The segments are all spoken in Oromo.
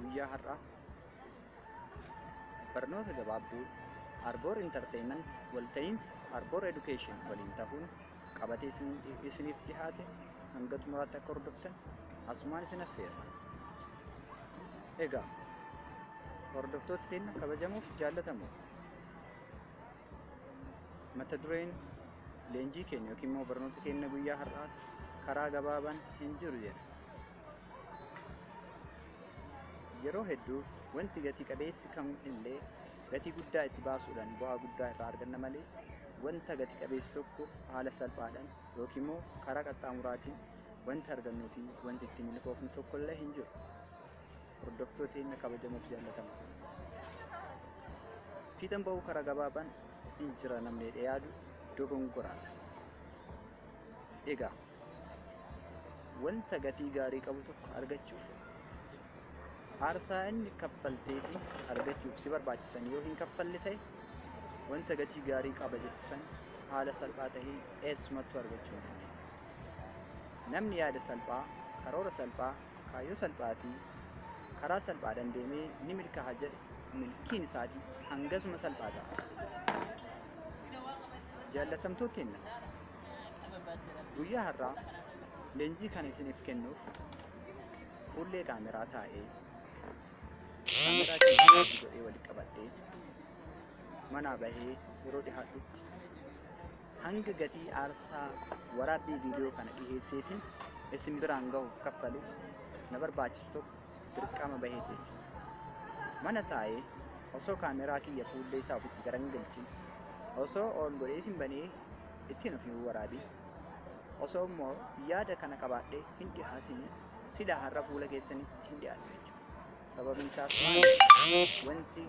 Guyyaa har'aa barnoota gabaabduu Arboor Entertainment walta'iinsa Arboor Education waliin ta'uun qabatee isiniif dhihaate hanga xumuraatti akka hordoftan asumaan isin affeera. Egaa hordoftoota keenya kabajamuuf jaallatamu, mata dureen leenjii keenya yookiin immoo barnoota keenya guyyaa har'aas karaa gabaabaan hin jiru jedha. Yeroo hedduu wanti gatii qabeessi kam illee gatii guddaa itti baasuudhaan bu'aa guddaa irraa arganna malee, wanta gati qabeessi tokko haala salphaadhaan yookiin immoo karaa qaxxaamuraatiin wanta argannuu fi wanti itti milkoofnu tokko illee hin jiru. Hordoftoota keenya kabajamuuf jaallatamu. Fiixan ba'uu karaa gabaabaan hin jira namni jedhee yaadu dogongoraadha. Egaa wanta gatii gaarii qabu tokko argachuuf aarsaa inni kaffalteefi argachuuf si barbaachisan yoo hin kaffalle ta'e, wanta gatii gaarii qaba jettu san haala salphaa ta'een eessumattuu argachuu hin dandeessu. Namni yaada salphaa, karoora salphaa, kaayyoo salphaa fi karaa salphaadhaan deemee ni milkaa'a jedhe, milkiin isaatiis hangasuma salphaa ta'a. Jaallatamtoota keenya, guyyaa har'aa leenjii kana isiniif kennuuf fuullee kaameraa taa'ee, kaameraa keessa godhee walitti qabadhee manaa bahee yeroo dhihaadhutti, hanga gatii aarsaa waraabbii viidiyoo kana dhiheesseetiin isin biraan gahuuf kaffalu na barbaachisu tokko dirqama baheeti jechuudha. Mana taa'ee osoo kaameraa kiyya fuullee isaa ofitti garagalchin, osoo on godheetiin banee ittiin of hin waraabin, osoo immoo yaada kana qabaadhee hin dhihaatin, sila har'a fuula keessanitti hin dhiyaadhu jechuudha. Sababni isaas maali? Wanti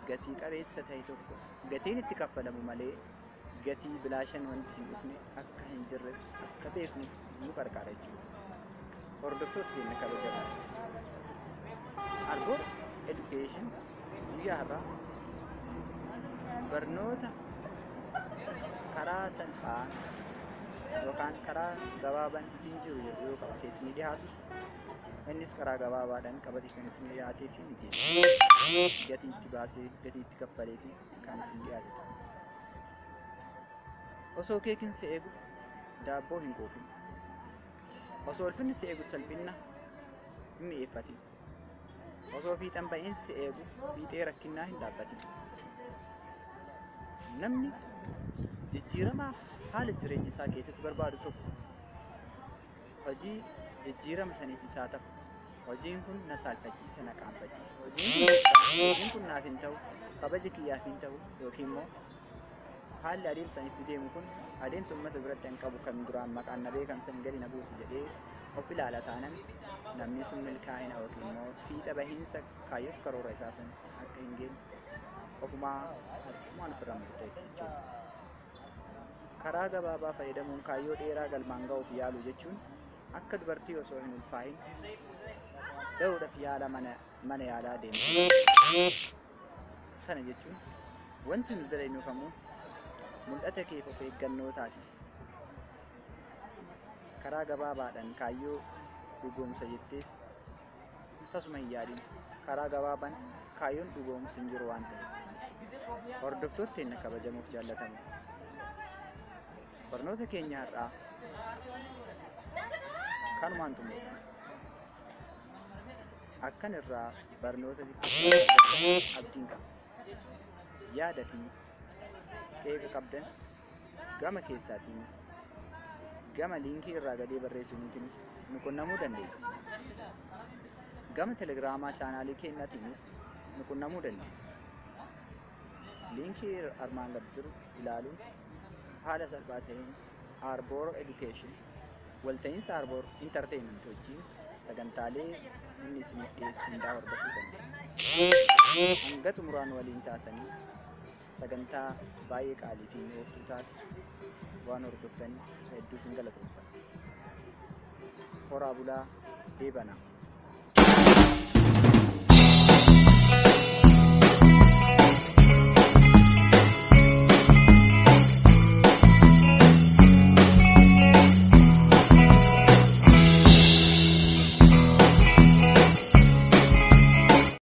gatii qabeessa ta'e tokko gatiin itti kaffalamu malee gatii bilaashan wanti hin dhufne akka hin jirre akka beeknu nu gargaara jechuudha. Hordoftoota keenya kabajamoo, Arboor Education guyyaa har'aa barnoota karaa salphaa yookaan karaa gabaabaan hin jiru jedhu yoo qabatee isinii dhihaatus, innis karaa gabaabaadhaan qabatee kan isinii dhiyaatee fi miti, gatii itti baasee, gatii itti kaffaleefi kan isin dhiyaate ta'a. Osoo keekin si eegu daabboo hin quufin. Osoo ulfinni si eegu salphina hin mi'eeffatin. Osoo fiixan ba'iin si eegu fiixee rakkinnaa hin dhaabbatin. Namni jijjiirama haala jireenya isaa keessatti barbaadu tokko hojii jijjiirama saniif isaa ta'u, hojiin kun na saalfachiisa, na qaanfachiisa, hojiin kun naaf hin ta'u, kabaja kiyyaaf hin ta'u, yookiin immoo haalli adeemsa itti deemu kun adeemsa uummata biratti hin qabu kan duraan maqaan na beekan san gadi na buusu jedhee of ilaala taanan, namni sun milkaa'ina yookiin immoo fiixa bahiinsa kaayyoof karoora isaa san akka hin geenye ofumaa harkumaan ofirraa murteessa jechuudha. Karaa gabaabaa fayyadamuun kaayyoo dheeraa galmaan ga'uuf yaalu jechuun akka dubartii osoo hin ulfaahin da'uudhaaf yaala mana yaalaa deemtu. Kana jechuun wanti nu dalagnu kamuu mul'ata keef of eeggannoo taasisa. Karaa gabaabaadhaan kaayyoo dhugoomsa jettees tasuma hin yaadin. Karaa gabaabaan kaayyoon dhugoomsu hin jiru waan ta'eef. Hordoftoota keenya kabajamuuf jaallatamu, barnoota keenya har'aa kanumaan xumurra. Akkan irraa barnoota xiqqoo abdiin qaba. Yaada fi qeeqa qabdan gama keessaatiinis, gama liinkii irraa gadee barreessiniitiinis nu qunnamuu dandeessu. Gama telegiraamaa chaanaalii keenyatiinis nu qunnamuu dandeessu. Liinkii armaan gad jiru ilaaluun haala salphaa ta'een Arboor Education walta'iinsa Arboor Entertainment wajjin sagantaalee inni isiniif dhiyeessu hundaa hordofuu dandeessu. Hanga xumuraan waliin taatanii sagantaa baay'ee qaalii fi mi'ooftuu taate waan hordoftanii hedduu isin galatoomfadha. Horaa bulaa, deebanaa.